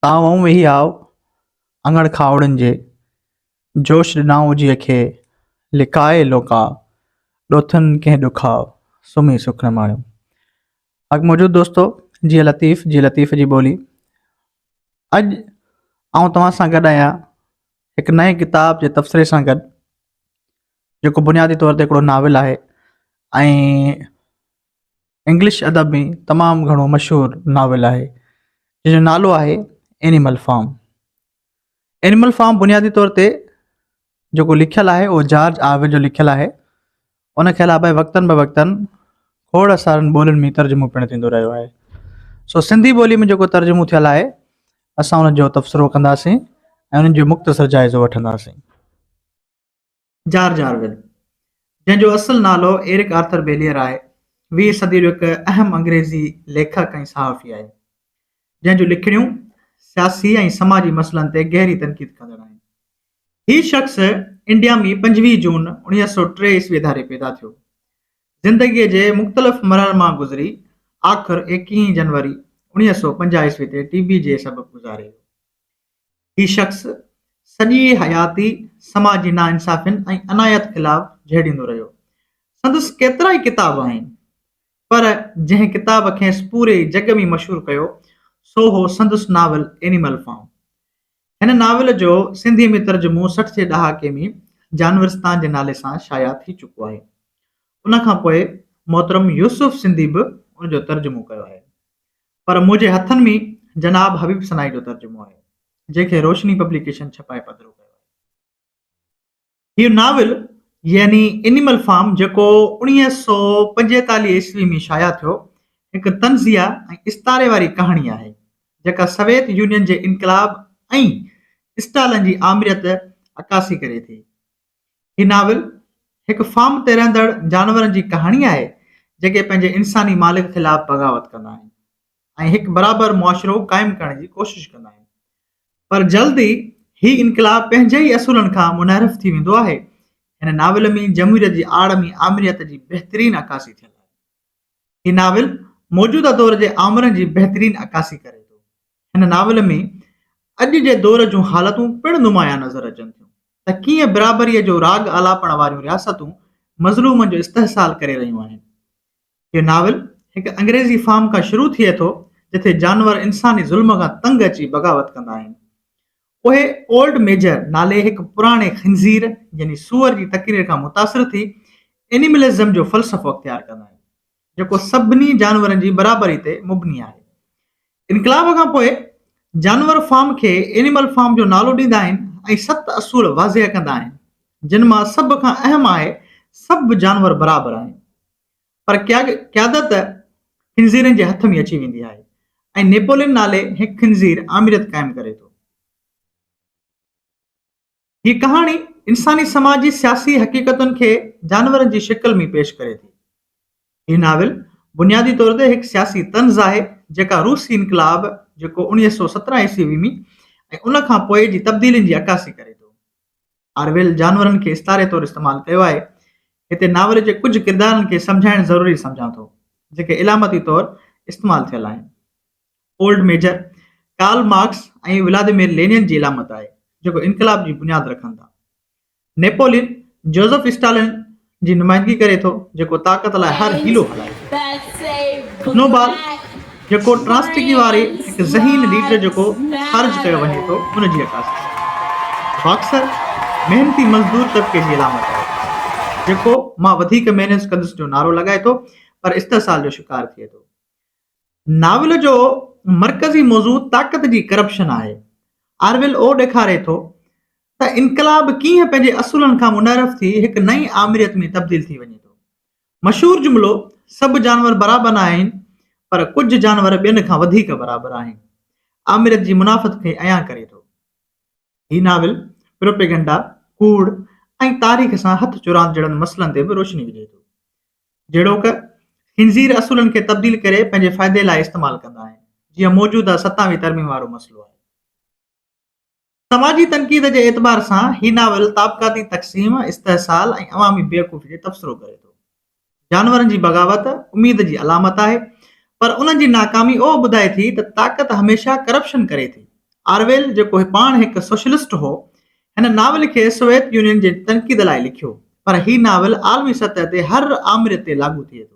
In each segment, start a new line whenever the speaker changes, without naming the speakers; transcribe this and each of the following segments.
تان ويهي آء اڱڻ کاهوڙين جي، جوش ڏنائون جيء کي، لڪائي لوڪا، ڏوٿن ڪنهن ڏکاء، سمهي سک نه ماڻيو. حق موجود دوستو جيئي لطيف جيئي لطيف جي ٻولي اڄ آئون توهان سان گڏ آهيان هڪ نئين ڪتاب جي تبصري سان گڏ جيڪو بنيادي طور تي هڪڙو ناول آهي ۽ انگلش ادب ۾ تمام گهڻو مشهور ناول آهي جنهن جو نالو آهي اينيمل فارم اينيمل فارم بنيادي طور تي جيڪو لکيل آهي اهو جارج آرويل جو لکيل آهي ان کي علاوه وقتن به وقتن کوڙ سارن ٻولين ۾ ترجمو پڻ ٿيندو رهيو آهي سو سنڌي ٻولي ۾ جيڪو ترجمو ٿيل آهي اسان ان جو تبصرو ڪنداسين ۽ ان جو مختصر جائزو وٺنداسين جارج آرويل، جنهن جو اصل نالو ايرڪ آرٿر بيليئر آهي، ويهين صديء جو هڪ اهم انگريزي ليکڪ ۽ صحافي آهي، جنهن جون لکڻيون سياسي ۽ سماجي مسئلن تي گهري تنقيد ڪندڙ آهن. هي شخص انڊيا ۾ 25 جون 1903 عيسوي ڌاري پيدا ٿيو. زندگيء جي مختلف مرحلن مان گذري آخر ايڪيهين جنوري 1950 عيسوي تي ٽي بي جي سبب گذاري ويو. هي شخص سڄي حياتي سماجي ناانصافين ۽ عنايت خلاف جهيڙيندو رهيو. سندس ڪيترائي ڪتاب آهن، پر جنهن ڪتاب کيس پوري جڳ ۾ مشهور ڪيو، سو هو سندس ناول اينيمل فارم. هن ناول جو سنڌيء ۾ ترجمو 60 جي ڏهاڪي ۾ جانورستان جي نالي سان شايع ٿي چڪو آهي. ان کان پوء محترم يوسف سنڌي به ان جو ترجمو ڪيو آهي. پر منهنجي هٿن ۾ جناب حبيب سنائي جو ترجمو آهي، جنهن کي روشني پبليڪيشن ڇپائي پڌرو ڪيو آهي. هيء ناول يعني اينيمل فارم جيڪو 1945 عيسوي ۾ شايع ٿيو، هڪ طنزيه ۽ استعاري واري ڪهاڻي آهي، جيڪا سويت يونين جي انقلاب ۽ اسٽالن جي آمريت عڪاسي ڪري ٿي. هي ناول هڪ فارم تي رهندڙ جانورن جي ڪهاڻي آهي، جيڪي پنهنجي انساني مالڪ خلاف بغاوت ڪندا آهن ۽ هڪ برابر معاشرو قائم ڪرڻ جي ڪوشش ڪندا آهن. پر جلد ئي هي انقلاب پنهنجي ئي اصولن کان منحرف ٿي ويندو آهي. هن ناول ۾ جمهوريت جي آڙ ۾ آمريت جي بهترين عڪاسي ٿيل آهي. هي ناول موجوده دور جي آمرن جي بهترين عڪاسي ڪري ٿو. هن ناول ۾ اڄ جي دور جون حالتون پڻ نمايان نظر اچن ٿيون. ته ڪيئن برابريء جو راڳ آلاپڻ واريون رياستون مظلومن جو استحصال ڪري رهيون آهن. هيء ناول هڪ انگريزي فارم کان شروع ٿئي ٿو، جتي جانور انساني ظلم کان تنگ اچي بغاوت ڪندا آهن. اهي اولڊ ميجر نالي هڪ پراڻي خنزير يعني سوئر جي تقرير کان متاثر ٿي اينيملزم جو فلسفو اختيار ڪندا آهن. جيڪو سڀني جانورن جي برابري تي مبني آهي. انقلاب کان پوء جانور فارم کي اينيمل فارم جو نالو ڏيندا آهن ۽ ست اصول واضح ڪندا آهن، جن مان سڀ کان اهم آهي سڀ جانور برابر آهن. پر قيادت خنزيرن جي هٿ ۾ اچي ويندي آهي ۽ نيپولين نالي هڪ خنزير آمريت قائم ڪري ٿو. هيء ڪهاڻي انساني سماج جي سياسي حقيقتن کي جانورن جي شڪل ۾ پيش ڪري ٿي. هي ناول بنيادي طور تي هڪ سياسي طنز آهي، جيڪا روسي انقلاب، جيڪو 1917 عيسوي ۾ ۽ ان کان پوء جي تبديلين جي عڪاسي ڪري ٿو. آرويل جانورن کي استعاري طور استعمال ڪيو آهي. هتي ناول جي ڪجهه ڪردارن کي سمجهائڻ ضروري سمجهان ٿو، جيڪي علامتي طور استعمال ٿيل آهن. Old major, Karl Marx ۽ Vladimir Lenin جي علامت آهي، جيڪو انقلاب جي بنياد رکن ٿا. نيپولين، جوزف اسٽالن جي نمائندگي ڪري ٿو، جيڪو طاقت لاء هر حيلو هلائي ٿو. سنوبال، جيڪو ٽراسٽڪي واري هڪ ذهين ليڊر جيڪو خارج ڪيو وڃي ٿو، ان جي عڪاسي ڪري ٿو. باڪسر، محنتي مزدور طبقي جي علامت آهي، جيڪو مان وڌيڪ محنت ڪندس جو نعرو لڳائي ٿو، پر استحصال جو شڪار ٿئي ٿو. ناول جو مرڪزي موضوع طاقت جي ڪرپشن آهي. آرويل اهو ڏيکاري ٿو ته انقلاب ڪيئن پنهنجي اصولن کان منحرف ٿي هڪ نئين آمريت ۾ تبديل ٿي وڃي ٿو. مشهور جملو سڀ جانور برابر نه آهن پر ڪجهه جانور ٻين کان وڌيڪ برابر آهن آمريت جي منافت کي عيان ڪري ٿو. هي ناول پروپيگنڊا، ڪوڙ ۽ تاريخ سان هٿ چراند جهڙن مسئلن تي به روشني وجهي ٿو. جهڙوڪ، خنزير اصولن کي تبديل ڪري پنهنجي فائدي لاء استعمال ڪندا آهن، جيئن موجوده ستاوين ترميم وارو مسئلو آهي. سماجي تنقيد جي اعتبار سان هي ناول طابقاتي تقسيم، استحصال ۽ عوامي بيوقوفي تي تبصرو ڪري ٿو. جانورن جي بغاوت اميد جي علامت آهي، پر انهن جي ناڪامي اهو ٻڌائي ٿي ته طاقت هميشه ڪرپشن ڪري ٿي. آرويل جيڪو پاڻ هڪ سوشلسٽ هو، هن ناول کي سوويت يونين جي تنقيد لاء لکيو، پر هي ناول عالمي سطح تي هر آمريت تي لاڳو ٿئي ٿو.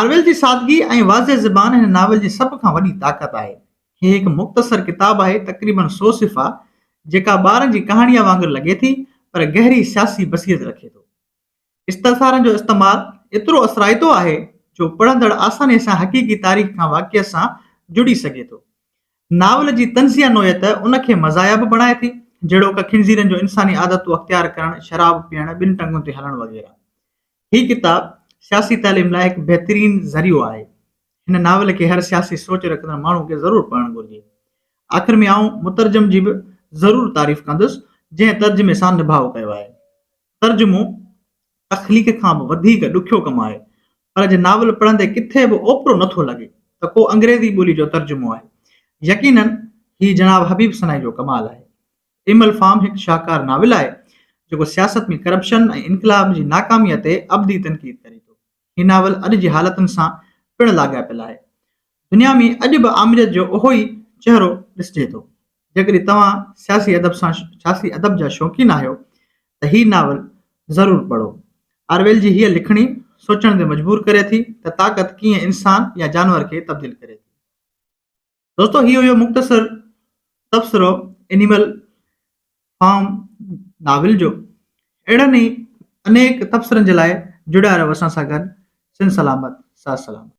آرويل جي سادگي ۽ واضح زبان هن ناول جي سڀ کان وڏي طاقت آهي. هي هڪ مختصر ڪتاب آهي، تقريباً سو صفحا، جيڪا ٻارن جي ڪهاڻيء وانگر لڳي ٿي، پر گهري سياسي بصيرت رکي ٿو. استعارن جو استعمال ايترو اثرائتو آهي جو پڙهندڙ آسانيء سان حقيقي تاريخ کان واقعي سان جڙي سگهي ٿو. ناول جي طنزيه نوعيت ان کي مزاحيه به بڻائي ٿي، جهڙوڪ خنزيرن جو انساني عادتون اختيار ڪرڻ، شراب پيئڻ، ٻن ٽنگن تي هلڻ وغيره. هي ڪتاب سياسي تعليم لاء هڪ بهترين ذريعو آهي. هن ناول کي هر سياسي سوچ رکندڙ ماڻهو کي ضرور پڙهڻ گهرجي. آخر ۾ آئون مترجم جي به ضرور تعريف ڪندس، جنهن ترجمي سان نڀاء ڪيو آهي. ترجمو تخليق کان به وڌيڪ ڏکيو ڪم آهي، پر جي ناول پڙهندي ڪٿي به اوپرو نٿو لڳي ته ڪو انگريزي ٻولي جو ترجمو آهي. يقيناً هي جناب حبيب سنائي جو ڪمال آهي. ايمل فارم هڪ شاهڪار ناول آهي، جيڪو سياست ۾ ڪرپشن ۽ انقلاب جي ناڪاميء تي ابدي تنقيد ڪري ٿو. هي ناول اڄ جي حالتن سان پڻ لاڳاپيل آهي. دنيا ۾ اڄ به آمريت جو اهو ئي چهرو ڏسجي ٿو. جيڪڏهن توهان سياسي ادب سان سياسي ادب جا شوقين آهيو ته هي ناول ضرور پڙهو. آرويل جي هيء لکڻي سوچڻ تي مجبور ڪري ٿي ته طاقت ڪيئن انسان يا جانور کي تبديل ڪري ٿي. دوستو هي هيو مختصر تبصرو اينيمل فارم ناول جو. اهڙن ئي انيڪ تبصرن جي لاء جڙيا رهو اسان سان گڏ. سنڌ سلامت ساٿ سلامت.